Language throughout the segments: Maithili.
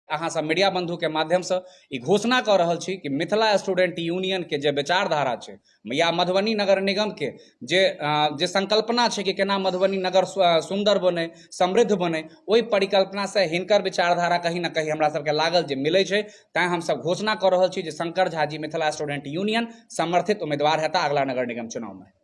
अहाँ सब मीडिया बंधुके माध्यमसँ ई घोषणा कऽ रहल छी कि मिथिला स्टूडेंट यूनियनके जे विचारधारा छै या मधुबनी नगर निगमके जे जे संकल्पना छै कि केना मधुबनी नगर सुन्दर बनै, समृद्ध बनै, ओहि परिकल्पनासँ हिनकर विचारधारा कहीं ने कहीं हमरा सबके लागल जे मिलै छै। तैँ हमसब घोषणा कऽ रहल छी जे शंकर झा जी मिथिला स्टूडेंट यूनियन समर्थित उम्मीदवार हेता अगला नगर निगम चुनावमे।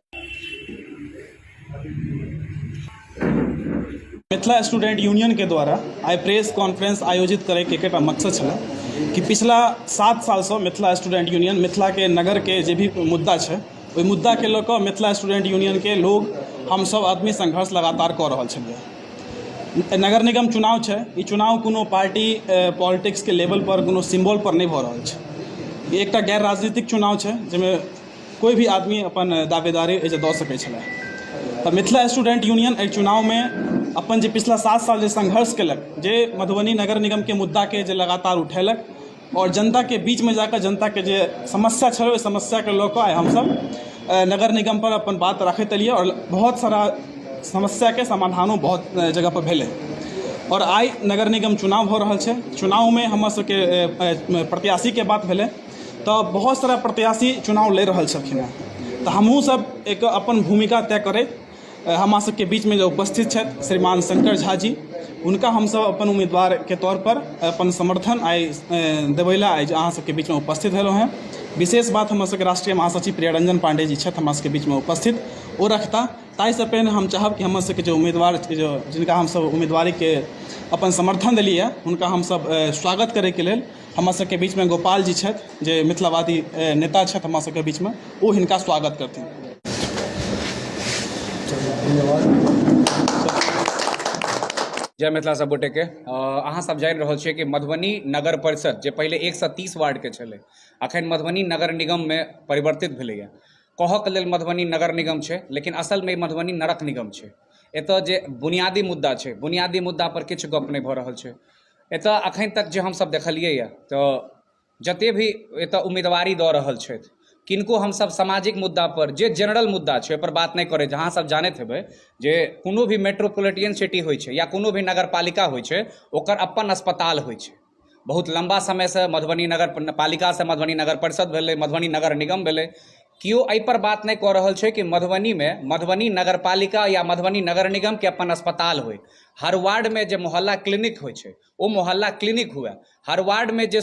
मिथिला स्टूडेंट यूनियन के द्वारा आइ प्रेस कॉन्फ्रेंस आयोजित करैके एकेटा मकसद छलै कि पिछला 7 सालसँ मिथिला स्टूडेंट यूनियन मिथिलाके नगरके जे भी मुद्दा छै ओहि मुद्दाके लऽ कऽ मिथिला स्टूडेंट यूनियनके लोग हमसभ आदमी संघर्ष लगातार कऽ रहल छलियै। नगर निगम चुनाव छै, ई चुनाव कोनो पार्टी पॉलिटिक्सके लेवलपर कोनो सिम्बलपर नहि भऽ रहल छै। ई एकटा गैर राजनीतिक चुनाव छै जाहिमे कोइ भी आदमी अपन दावेदारी एहिसँ दऽ सकै छलै। तऽ मिथिला स्टूडेंट यूनियन एहि चुनावमे अपन जे पिछला 7 साल जे संघर्ष केलक, जे मधुबनी नगर निगमके मुद्दाके जे लगातार उठेलक आओर जनताके बीचमे जाकऽ जनताके जे समस्या छलै ओहि समस्याके लऽ कऽ आइ हमसभ नगर निगमपर अपन बात राखैत एलियै आओर बहुत सारा समस्याके समाधानो बहुत जगहपर भेलै। आओर आइ नगर निगम चुनाव भऽ रहल छै, चुनावमे हमर सबके प्रत्याशीके बात भेलै तऽ बहुत सारा प्रत्याशी चुनाव लड़ि रहल छलखिन हेँ, तऽ हमहूँ सब एक अपन भूमिका तय करैत हमरा सबके बीचमे जे उपस्थित छथि श्रीमान शंकर झा जी, हुनका हमसब अपन उम्मीदवारके तौरपर अपन समर्थन आइ देबै लए आइ अहाँ सबके बीचमे उपस्थित भेलहुँ हेँ। विशेष बात हमर सबके राष्ट्रीय महासचिव प्रियरंजन पाण्डेय जी छथि हमरा सबके बीचमे उपस्थित, ओ रखता। ताहिसँ पहिने हम चाहब कि हमर सबके जे उम्मीदवार जिनका हमसब उम्मीदवारीके अपन समर्थन देलियै हँ हुनका हमसब स्वागत करैके लेल हमर सबके बीचमे गोपाल जी छथि जे मिथिलावादी नेता छथि हमर सबके बीचमे, ओ हिनका स्वागत करथिन। धन्यवाद। जय मिथिला सब गोटेके। अहाँ सब जानि रहल छियै कि मधुबनी नगर परिषद जे पहिले 130 वार्डके छलै अखन मधुबनी नगर निगममे परिवर्तित भेलैए। कहऽके लेल मधुबनी नगर निगम छै लेकिन असलमे ई मधुबनी नरक निगम छै। एतऽ जे बुनियादी मुद्दा छै बुनियादी मुद्दा पर किछु गप नहि भऽ रहल छै। एतऽ अखन तक जे हमसब देखलियै तऽ जते भी एतऽ उम्मीदवारी दऽ रहल छथि किनको हमसब सामाजिक मुद्दा पर जे जनरल मुद्दा छै ओहिपर बात नहि करै छै। अहाँ सब जानैत हेबै जे कोनो भी मेट्रोपोलिटियन सिटी होइ छै या कोनो भी नगरपालिका होइ छै ओकर अपन अस्पताल होइ छै। बहुत लम्बा समयसँ मधुबनी नगर पालिकासँ मधुबनी नगर परिषद भेलै, मधुबनी नगर निगम भेलै, केओ एहिपर बात नहि कऽ रहल छै कि मधुबनीमे मधुबनी नगरपालिका या मधुबनी नगर निगमके अपन अस्पताल होइ, हर वार्डमे जे मोहल्ला क्लिनिक होइ छै ओ मोहल्ला क्लिनिक हुए, हर वार्डमे जे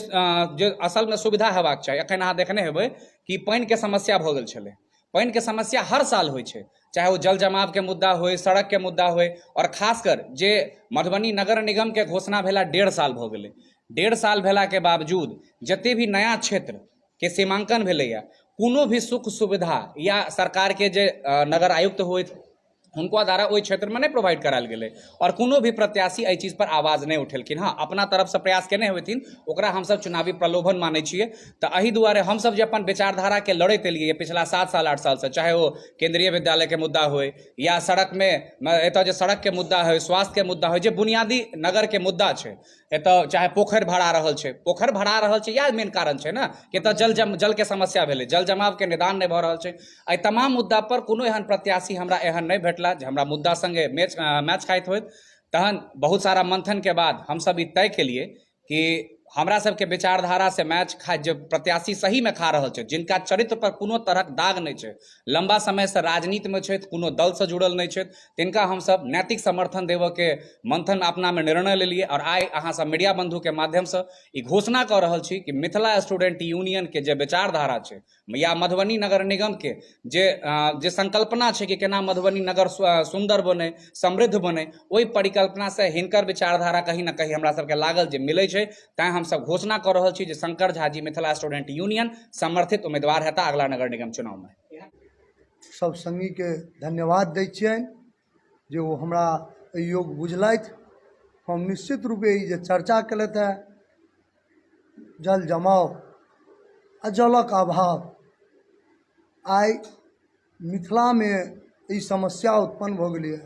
जे असलमे सुविधा हेबाक चाही। एखन अहाँ देखने हेबै कि पानिके समस्या भऽ गेल छलै, पानिके समस्या हर साल होइ छै, चाहे ओ जल जमावके मुद्दा होइ, सड़कके मुद्दा होइ, आओर खासकर जे मधुबनी नगर निगमके घोषणा भेला 1.5 साल भऽ गेलै। 1.5 साल भेलाके बावजूद जते भी नया क्षेत्रके सीमांकन भेलैए कोनो भी सुख सुविधा या सरकारके जे नगर आयुक्त होथि हुनको द्वारा ओहि क्षेत्रमे नहि प्रोवाइड करायल गेलै आओर कोनो भी प्रत्याशी एहि चीजपर आवाज नहि उठेलखिन। हँ, अपना तरफसँ प्रयास केने होथिन, ओकरा हमसब चुनावी प्रलोभन मानै छियै। तऽ एहि दुआरे हमसब जे अपन विचारधाराके लड़ैत एलियै पिछला 7 साल 8 सालसँ, चाहे ओ केंद्रीय विद्यालयके मुद्दा होइ या सड़कमे एतऽ जे सड़कके मुद्दा होइ, स्वास्थ्यके मुद्दा होइ, जे बुनियादी नगरके मुद्दा छै एतऽ, चाहे पोखरि भरा रहल छै, पोखरि भरा रहल छै, इएह मेन कारण छै ने कि एतऽ जलके समस्या भेलै, जल जमावके निदान नहि भऽ रहल छै। एहि तमाम मुद्दा पर कोनो एहन प्रत्याशी हमरा एहन नहि भेटला जे हमरा मुद्दा संगे मैच खाइत होइत। तहन बहुत सारा मंथनके बाद हमसब ई तय केलियै कि हमरा सबके विचारधारा से मैच खा जे प्रत्याशी सहीमे खा रहल छै, जिनका चरित्र पर कोनो तरहक दाग नहि छै, लम्बा समयसँ राजनीतिमे छथि, कोनो दलसँ जुड़ल नहि छथि, तिनका हमसब नैतिक समर्थन देबऽके मंथन अपनामे निर्णय लेलियै। आओर आइ अहाँ सब मीडिया बंधुके माध्यमसँ ई घोषणा कऽ रहल छी कि मिथिला स्टूडेंट यूनियनके जे विचारधारा छै या मधुबनी नगर निगमके जे जे संकल्पना छै कि केना मधुबनी नगर सुन्दर बनै, समृद्ध बनै, ओहि परिकल्पनासँ हिनकर विचारधारा कहीं ने कहीं हमरा सबके लागल जे मिलै छै। तैँ हमसब घोषणा कऽ रहल छी जे शंकर झा जी मिथिला स्टूडेंट यूनियन समर्थित उम्मीदवार हेता अगला नगर निगम चुनावमे। सब संगीके धन्यवाद दै छियनि जे ओ हमरा एहि योग बुझलथि। हम निश्चित रूपे ई जे चर्चा केलथि हेँ जल जमाव आ जलक अभाव, आइ मिथिलामे ई समस्या उत्पन्न भऽ गेलैए।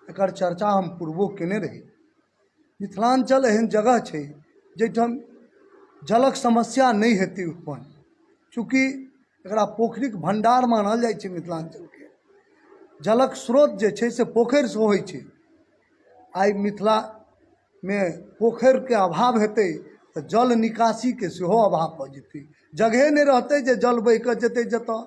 एकर चर्चा हम पूर्वो कयने रही। मिथिलाञ्चल एहन जगह छै जाहिठाम जलक समस्या नहि हेतै उत्पन्न, चूँकि एकरा पोखरिक भण्डार मानल जाइ छै। मिथिलाञ्चलके जलक स्रोत जे छै से पोखरिसँ होइ छै। आइ मिथिलामे पोखरिके अभाव हेतै तऽ जल निकासीके सेहो अभाव भऽ जेतै। जगहे नहि रहतै जे जल बहि कऽ जेतै जतऽ,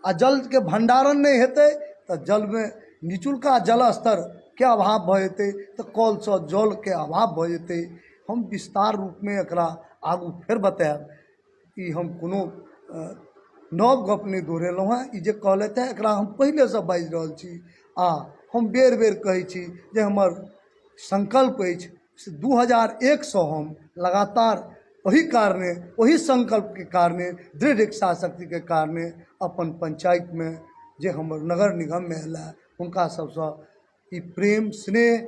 आ जलके भण्डारण नहि हेतै तऽ जलमे निचुलका जल स्तरके अभाव भऽ जेतै, तऽ कलसँ जलके अभाव भऽ जेतै। हम विस्तार रूपमे एकरा आगू फेर बतायब। ई हम कोनो नव गप नहि दोहरेलहुँ हेँ। ई जे कहलथि हेँ, एकरा हम पहिलेसँ बाजि रहल छी आ हम बेर बेर कहै छी जे हमर संकल्प अछि से 2001सँ हम लगातार ओहि कारणे, ओहि संकल्पके कारणे, दृढ़ इच्छा शक्तिके कारणे अपन पंचायतमे जे हमर नगर निगममे आयल, हुनका सभसँ ई प्रेम, स्नेह,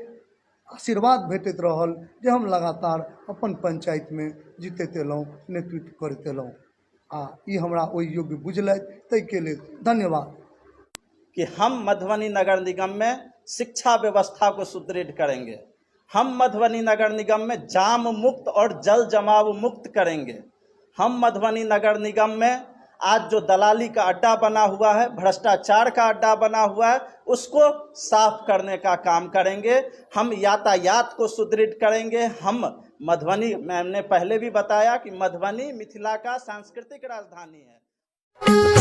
आशीर्वाद भेटैत रहल जे हम लगातार अपन पंचायतमे जीतैत एलहुँ, नेतृत्व करैत एलहुँ आ ई हमरा ओहि योग्य बुझलथि, ताहिके लेल धन्यवाद। कि हम मधुबनी नगर निगम में शिक्षा व्यवस्था को सुदृढ़ करेंगे, हम मधुबनी नगर निगम में जाम मुक्त और जल जमाव मुक्त करेंगे, हम मधुबनी नगर निगम में आज जो दलाली का अड्डा बना हुआ है, भ्रष्टाचार का अड्डा बना हुआ है, उसको साफ करने का काम करेंगे, हम यातायात को सुदृढ़ करेंगे। हम मधुबनी, मैंने पहले भी बताया कि मधुबनी मिथिला का सांस्कृतिक राजधानी है।